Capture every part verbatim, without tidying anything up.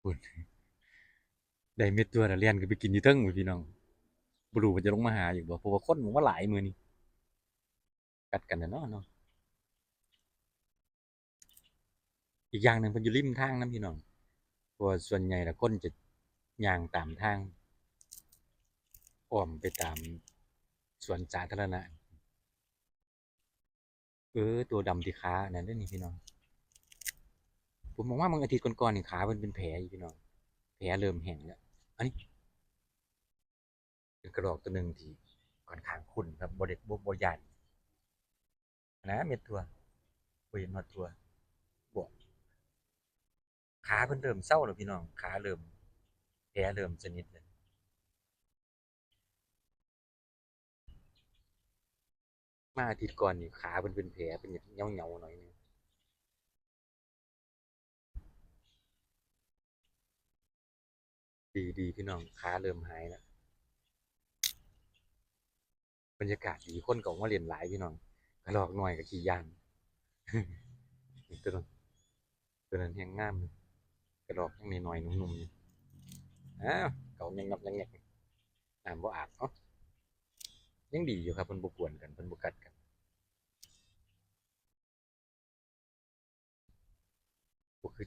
พุ้น ได้เม็ดถั่วแล้วแล่นขึ้นไปกินอยู่เทิงพุ้นพี่น้อง บ่ฮู้ว่าจะลงมาหาอยู่บ่ เพราะว่าคนมันมาหลายมื้อนี้ กัดกันน่ะเนาะเนาะ อีกอย่างหนึ่งเพิ่นอยู่ริมทางนำพี่น้อง เพราะว่าส่วนใหญ่แล้วคนจะย่างตามทาง อ้อมไปตามสวนสาธารณะ เออ ตัวดำที่ขาอันนั้นเด้อนี่พี่น้อง ผมบอกว่าเมื่ออาทิตย์ก่อนๆนี่ขาเพิ่นเป็นแผลอยู่พี่น้อง แผลเริ่มแห้งแล้ว อันนี้ เป็นกระรอกตัวหนึ่งที่ค่อนข้างคุ้นครับ บ่ได้ บ่ บ่ย้านนะ เม็ดถั่ว บ่เห็นฮอดถั่ว บวก ขาเพิ่นเริ่มเซาแล้วพี่น้อง ขาเริ่ม แผลเริ่มสนิทแล้ว มาอาทิตย์ก่อนนี่ขาเพิ่นเป็นแผล เป็นหยังเหงาๆหน่อยหนึ่ง ดี ดีพี่น้อง ขาเริ่มหายแล้ว บรรยากาศดี คนก็ออกมาเล่นหลายพี่น้อง กระรอกน้อยก็ขี้ย้าน ตัวนั้น ตัวนั้นแฮงงามเลย กระรอกยังน้อยๆหนุ่มๆอยู่ อ้าว เกาแงกๆแงกๆ น้ำบ่อาบเนาะ ยังดีอยู่ครับ เพิ่นบ่กวนกัน เพิ่นบ่กัดกัน บ่คือ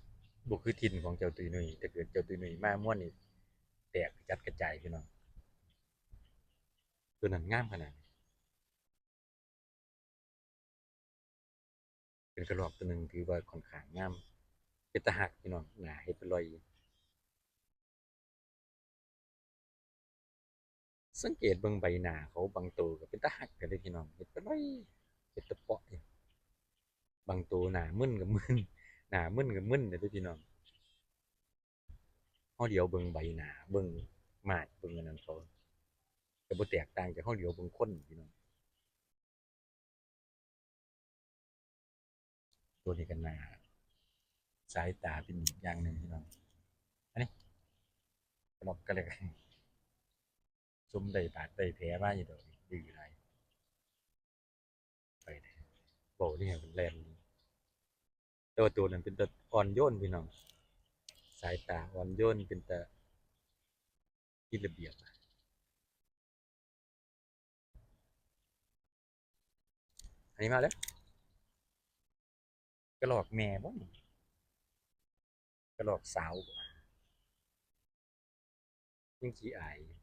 บ่คือถิ่นของเจ้าตุ้ยนุ้ย ถ้าเกิดเจ้าตุ้ยนุ้ยมาม่วนนี่ แตกกระจัดกระจายพี่น้อง ตัวนั้นงามขนาด เป็นกระรอกตัวหนึ่ง ถือว่าค่อนข้างงาม เป็นตาฮักพี่น้อง หน้าเฮ็ดเป็นรอย สังเกตเบิ่งใบหน้าเขา บางตัวก็เป็นตาฮักกันเลยพี่น้อง เฮ็ดเป็นรอย เฮ็ดตะเปาะอยู่ บางตัวหน้ามึนก็มึน หน้ามึนก็มึนเลยเด้อพี่น้อง เฮาเหลียวเบิ่งใบหน้า เบิ่งมาด เบิ่งอันนั้นเขา ก็บ่แตกต่างจากเฮาเหลียวเบิ่งคนพี่น้อง ตัวนี้ก็น่า สายตาเป็นอีกอย่างหนึ่งพี่น้อง อันนี้ กระดอกกระเล็ก ซุมได้บาดได้แผลมาอยู่ดอก ดื้อหลาย ไปเด้ เว้านี่ให้มันแล่น แต่ว่าตัวนั้นเป็นตาอ่อนโยนพี่น้อง สายตาอ่อนโยน เป็นตามีระเบียบ อันนี้มาแล้ว กระรอกแม่บ่นี่ กระรอกสาวบ่ ยังขี้อายอยู่